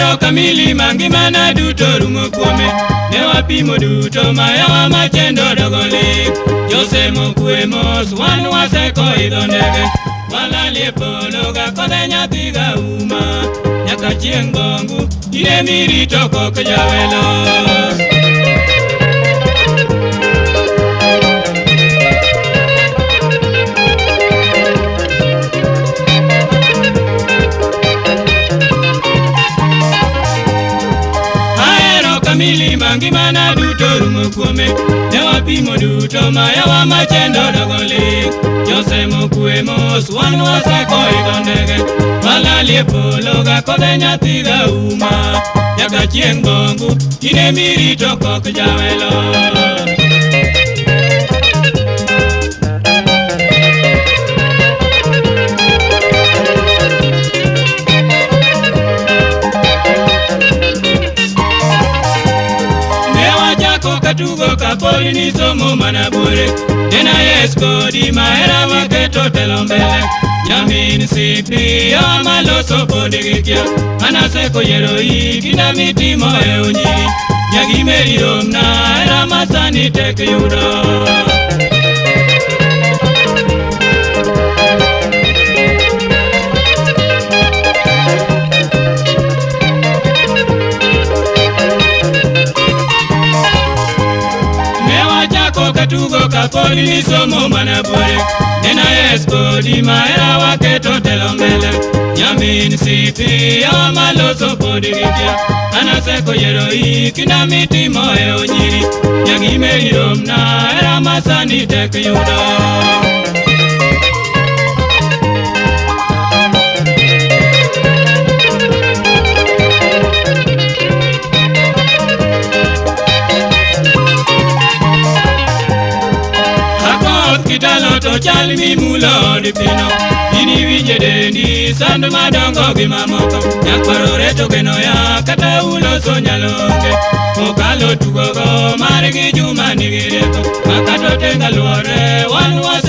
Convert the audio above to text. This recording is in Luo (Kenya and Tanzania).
Ahero kamili mangimana duto rumo kuome. Ne wapimo duto mayawa machendo dogo lik. Jose mokwe mos wan waseko idho ndege. Walalie polo ga kodhe nyathi ga uma. Nyaka chieng' bongu ine mirito kok jawelo. Kamili mangimana duto rumo kuome. Ne wapimo duto mayawa machendo dogo lik. Jose mokwe mos wan waseko idho ndege. Walalie polo ga kodhe nyathi ga uma. Nyaka chieng' bongu ine mirito kok jawelo. Katugo kapori ni somo mana buore. Nena yes kodi mahera waketo telo mbele. Nyamin sipi amaloso podi gikia. Anaseko yiero kinda mitimo e onyiri. Nyagimeri romna hera masani tek yudo. Katugo kapori ni somo mana buore. Nena yes kodi mahera waketo telo mbele. Nyamin sipi amaloso podi gikia. Anaseko yiero kinda mitimo e onyiri. Nyagimeri romna hera masani tek yudo. Kitalo to chal mimulo od pino. In iwinje dendi sand madongo gi mamoko. Nyakwarore to geno ya kata uloso nyalonge. Okalo tugogo margi Juma nigi rieko. Makato tenga luore wan wase